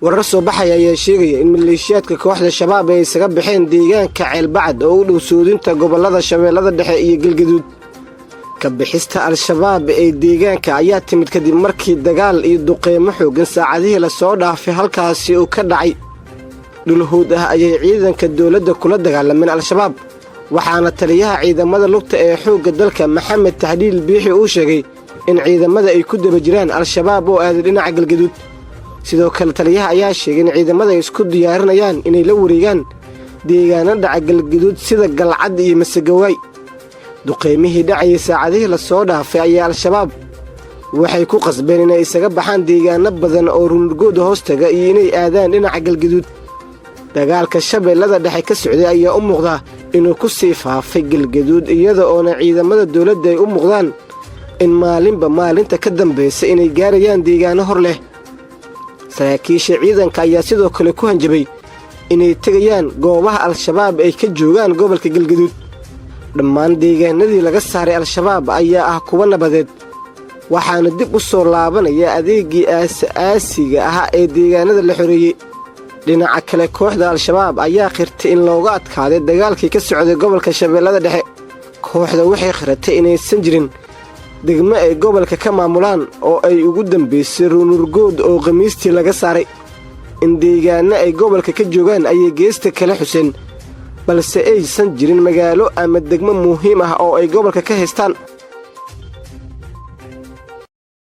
Warar soo baxaya ayaa sheegaya in maleeshiyaadka kooxda Shabaab ay isaga baxeen deegaanka Ceelbacad oo u dhow soodinta gobollada Shabeellada Dhexe iyo Galgaduud. Ka bixista Al-Shabaab ee deegaanka ayaa timid kadib markii dagaal iyo duqeymo xooggan saacadihii lasoo dhaafay halkaasi uu ka dhacay. Dhulhuud ah ayay ciidanka dowladda kula dagaalameen Al-Shabaab, waxaana taliyaha ciidamada lugta ee xoogga dalka, Maxamed Tahliil Biixi, uu sheegay in ciidamada ay ku daba jiraan Al-Shabaab oo aaday dhinaca Galgaduud. Sidoo kale, taliyaha ayaa sheegay in ciidamada ay isku diyaarinayaan inay la wareegaan deegaano dhaca Galgaduud sida Galcad iyo Masegawaay. Duqaymihii dhacayay saacadihii lasoo dhaafay ayaa Al-Shabaab waxay ku qasbeen inay isaga baxaan deegaano badan oo Ruunirgooda hoostaga iyo inay aadaan dhinaca Galgaduud. Dagaalka Shabeellada Dhexe ka socday ayaa u muuqdaa inuu ku sii faafay Galgaduud, iyada oona ciidamada dowladda ay u muuqdaan in maalinba maalinta ka dambaysa inay gaarayaan deegaano hor leh. Saraakiisha ciidanka ayaa sidoo kale ku hanjabay inay tegayaan goobaha Al-Shabaab ay ka joogaan gobolka Galgaduud. Dhammaan deegaanadii laga saaray Al-Shabaab ayaa ah kuwa nabadeed, waxaana dib u soo laabanaya adeegii aas-aasiga ahaa ee deegaanada la xoreeyey. Dhinaca kale, kooxda Al-Shabaab ayaa qirtay in looga adkaaday dagaalkii ka socday gobolka Shabeellada Dhexe. Kooxda waxay qiratay inaysan jirin degmo ay gobolka ka maamulaan oo ay ugu dambaysay Ruunurgood oo Khamiistii laga saaray. In deegaanno ay gobolka ka joogaan ayay geesta kale xuseen, balse aysan jirin magaalo ama degmo muhiim ah oo ay gobolka ka haystaan.